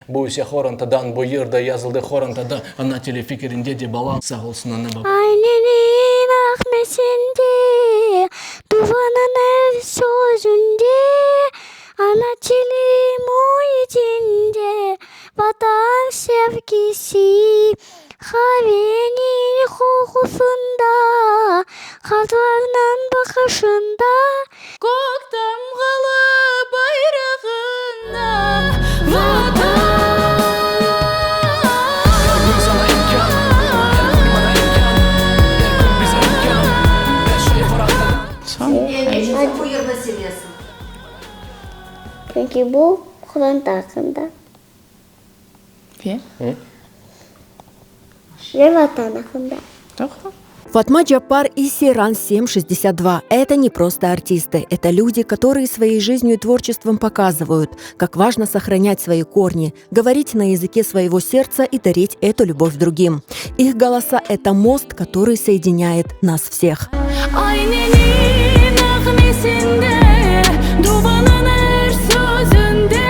Bu ise horantadan, bu yır da yazıldı horantada, Ana tili fikirinde de bala, sağ olsun ana-baba. Ayneniñ nağmesinde, duvanıñ er sözünde, Ana tili müitinde, Vatan sevgisi. Qaveniñ qoqusında, qartlarnıñ baqışında. Kök tamğalı bayrağıña, Vatan! Er kün saña imkân, er kün maña imkân, er kün bize imkân, er şey qorantadan. Ne içün sen bu yırnı sevesiñ? Çünki bu qoranta aqqında. Ve? Ve Vatan aqqında. Fatma Cappar и Seyran 762 – это не просто артисты, это люди, которые своей жизнью и творчеством показывают, как важно сохранять свои корни, говорить на языке своего сердца и дарить эту любовь другим. Их голоса – это мост, который соединяет нас всех. Ayneniñ nağmesinde, duvanıñ er sözünde,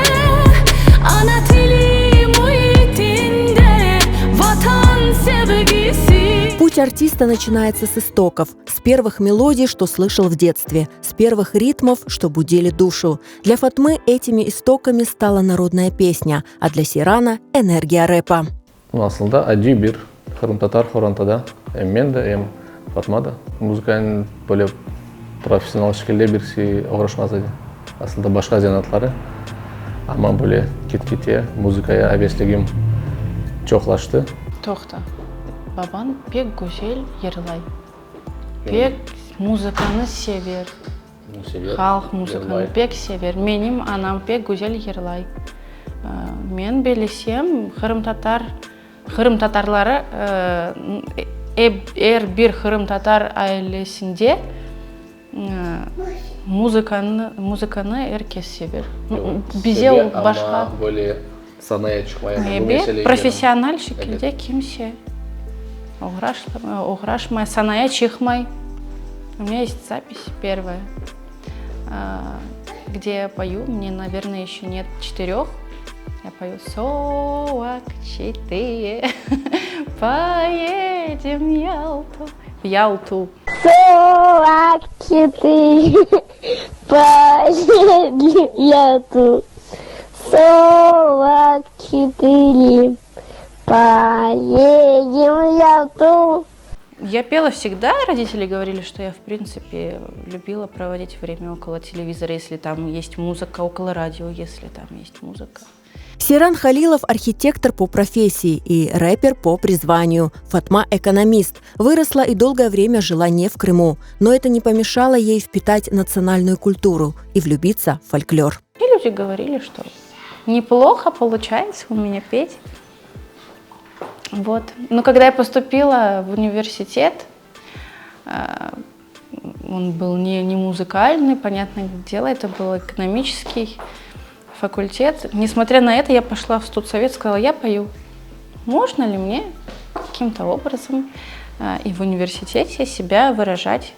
Ana tili müitinde, Vatan sevgisi. Путь артиста начинается с истоков, с первых мелодий, что слышал в детстве, с первых ритмов, что будили душу. Для Фатмы этими истоками стала народная песня, а для Сейрана – энергия рэпа. Asılda adiy bir qırımtatar qorantada em men de, em Fatma da muzıkanen böyle professional şekilde birisi oğraşmaz edi. Asılda başqa zenaatları, amma böyle ket-kete muzıkaya avesligim çoqlaştı. Toqta, babañ pek güzel yırlay, pek muzıkanı sever, halq muzıkanı pek sever. Menim anam pek güzel yırlay. Men bilesem, qırımtatar, qırımtatarları, er bir qırımtatar ailesinde muzıkanı, muzıkanı er kes sever. Bize başqa. Amma böyle sanaya çıqmaya, bu Ebet, meselege. professional şekilde kimse oğraşmay, sanaya çıqmay. U menya есть запись первая, где я пою, мне, наверное, еще нет четырех. Я пою 44, поедем в Ялту. В Ялту. 44, поедем в Ялту. 44, поедем в Ялту. Я пела всегда, родители говорили, что я, в принципе, любила проводить время около телевизора, если там есть музыка, около радио, если там есть музыка. Сейран Халилов – архитектор по профессии и рэпер по призванию. Фатма – экономист. Выросла и долгое время жила не в Крыму. Но это не помешало ей впитать национальную культуру и влюбиться в фольклор. И люди говорили, что неплохо получается у меня петь. Вот. Но когда я поступила в университет, э, он был не, не музыкальный, понятное дело, это был экономический факультет. Несмотря на это, я пошла в студсовет, сказала, я пою. Можно ли мне каким-то образом э, и в университете себя выражать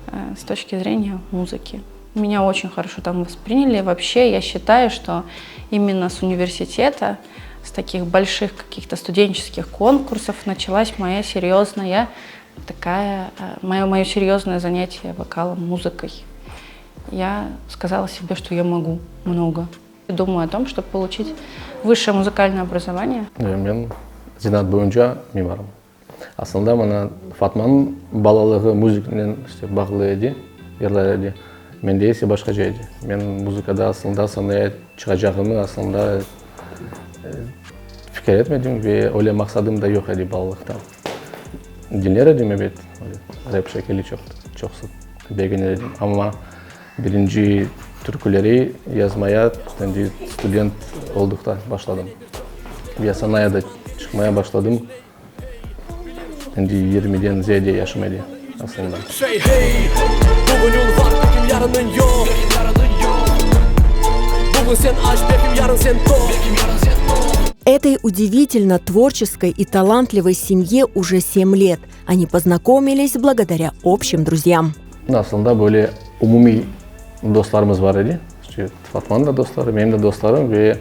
э, с точки зрения музыки? Меня очень хорошо там восприняли. Вообще, я считаю, что именно с университета, с таких больших каких-то студенческих конкурсов началась моя серьезная такая, э, мое, мое серьезное занятие вокалом, музыкой. Я сказала себе, что я могу много. Думаю о том, чтобы получить высшее музыкальное образование. Men zenaat boyunca mimarım. Aslında mına Fatmanıñ balalığı muzıkanen işte bağlı edi, yırlar edi. Mende ise başqaca edi. Men muzıkada aslında sanaya çıqacağımı aslında fikir etmedim ve öyle maqsadım da yoq edi balalıqta. Diñler edim, ebet, rep şekili çoq, çoqsu begenir edim. Amma birinci türküleri yazmaya endi student olduqta başladım. Ve sanaya da çıqmaya başladım. Endi yigirmiden ziyade yaşım edi aslında. Bugünüñ var, belkim yarınıñ yoq. Bugün sen aç, belkim yarın sen toq. Этой удивительно творческой и талантливой семье уже 7 лет. Они познакомились благодаря общим друзьям. Aslında böyle umumiy dostlarımız bar edi. İşte Fatmanıñ da dostları, menim de dostlarım ve.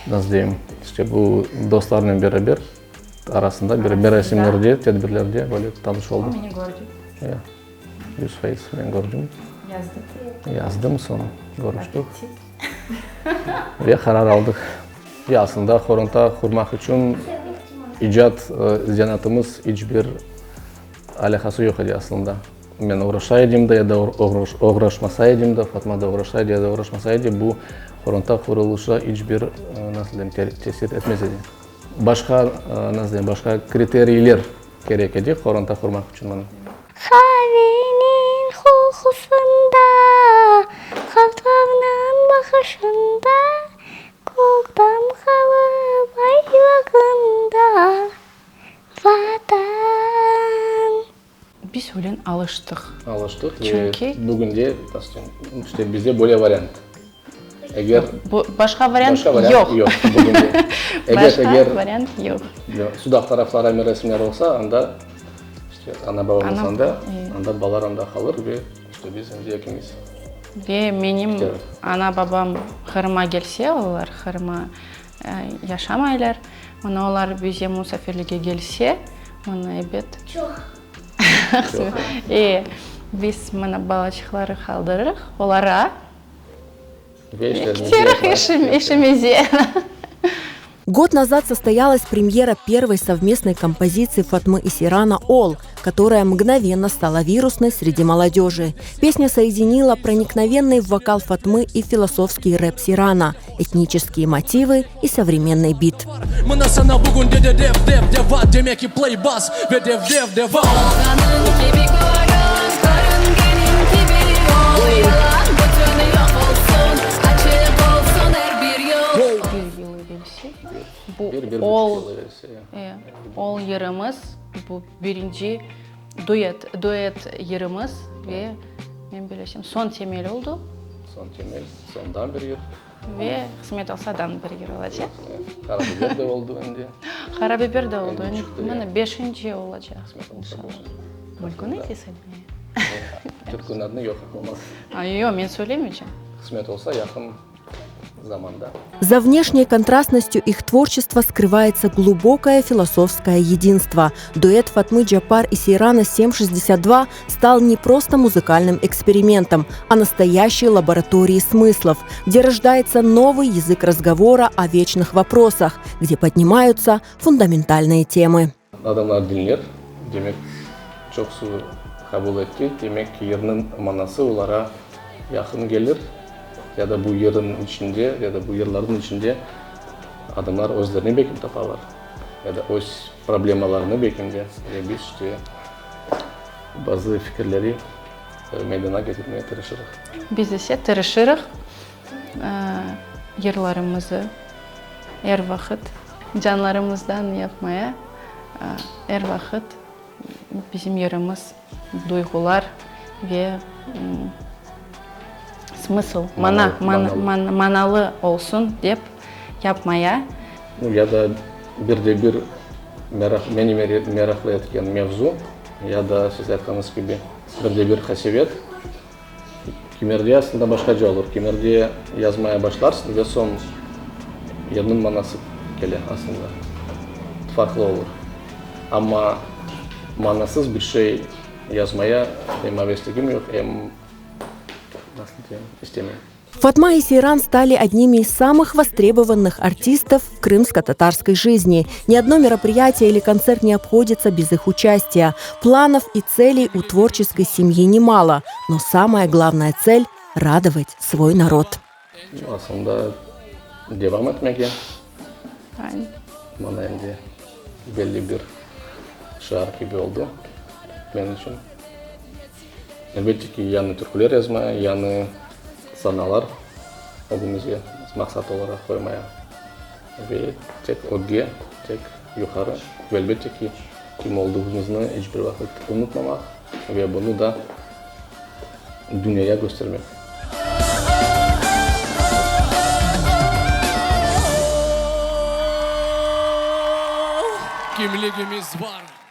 Nasıl deyim, işte bu dostlarnen beraber arasında bir merasimlerde, tedbirlerde böyle tanış oldıq. O meni kördi. Ya, 100% men kördim. Yazdı. Yazdım, soñ körüştik. Ve qarar aldıq. Ya, aslında qoranta qurmaq içün icat zenaatımız iç bir alâqası yoq edi aslında. Men oğraşa edim de ya da oğraşmasa edim de, Fatma da oğraşa edi ya da oğraşmasa edi, bu qoranta qurulışa iç bir, nasıl deyim, tesir etmez edi. Başqa, nasıl deyim, başqa kriteriyler kerek edi qoranta qurmaq içün maña. Qaveniñ qoqusında, qartlarnıñ baqışında, Kök tamğalı bayrağında, Vatan. Biz öyle alıştıq. Alıştıq ve Çünki. bugün de, işte, bizde böyle variant. Eger. Başqa variant Başqa variant yoq. yoq bugün de. Eger, Başqa eger variant yoq. Sudaq taraflara merasimler olsa, anda, işte, ana-babamız anda, anda balalar anda qalır ve, işte, biz endi ekimiz. Ve menim ana-babam Qırımğa kelse, olar Qırımğa yaşamaylar, mına olar bize musafirlikke kelse, mına ebet. Çoq. E, biz mına balaçıqları qaldırırıq olara. Ve Keterih işimize. Год назад состоялась премьера первой совместной композиции Фатмы и Сирана «Ол», которая мгновенно стала вирусной среди молодежи. Песня соединила проникновенный вокал Фатмы и философский рэп Сирана, этнические мотивы и современный бит. Bir yıl evelsi bu Bir, bir buçuq ol, yıl evelsi, e, ol yırımız, bu birinci duet, duet yırımız ve men bilesem, soñ temel oldu. Soñ temel, soñdan bir yır. Ve qısmet olsa dan bir yır olacaq. Qara biber de oldu endi. Qara biber de oldu. Endi çıqtı, Mına beşinci olacaq. Qısmet olsa bolsun. Mülkün aytesıñ mi? Türküniñ adını yoq, olmaz. A, yoq, men söylemeycem. Qısmet olsa yaqın zamanda. За внешней контрастностью их творчества скрывается глубокое философское единство. Дуэт Фатмы Джапар и Сейрана 7.62 стал не просто музыкальным экспериментом, а настоящей лабораторией смыслов, где рождается новый язык разговора о вечных вопросах, где поднимаются фундаментальные темы. Adamlar diñler, demek, çoqusı qabul etti, demek, yırnıñ manası olara yaqın kelir, ya da bu yırnıñ içinde, ya da bu yırlarnıñ içinde adamlar özlerini belki tapalar, ya da öz problemalarını belki de, ve biz işte bazı fikirleri meydana ketirmege tırışırıq. Biz ise tırışırıq yırlarımızı er vaqıt canlarımızdan yapmaya, er vaqıt bizim yırımız duyğular ve smısl, mana, manalı olsun dep yapmaya. Ya da bir de bir meraq, meni meraqlı etken mevzu, ya da siz aytqanıñız kibi bir de bir qasevet. Kimerde aslında başqaca olur. Kimerde yazmaya başlarsıñ ve soñ yırnıñ manası kele aslında. Farqlı olur. Amma manasız bir şey yazmaya em avesligim yoq, em, nasıl deyim, istemeyim. Fatma и Сейран стали одними из самых востребованных артистов в крымско-татарской жизни. Ни одно мероприятие или концерт не обходится без их участия. Планов и целей у творческой семьи немало, но самая главная цель – радовать свой народ. Aslında devam etmege, mana endi belli bir şiar kibi oldı men içün. Elbette ki, yañı türküler yazmaya, yañı sanalar ögümizge maqsat olaraq qoymaya ve tek ögge, tek yuqarı ve elbette ki, kim olduğımıznı iç bir vaqıt unutmamaq ve bunı da dünyaya köstermek. Kimligimiz bar.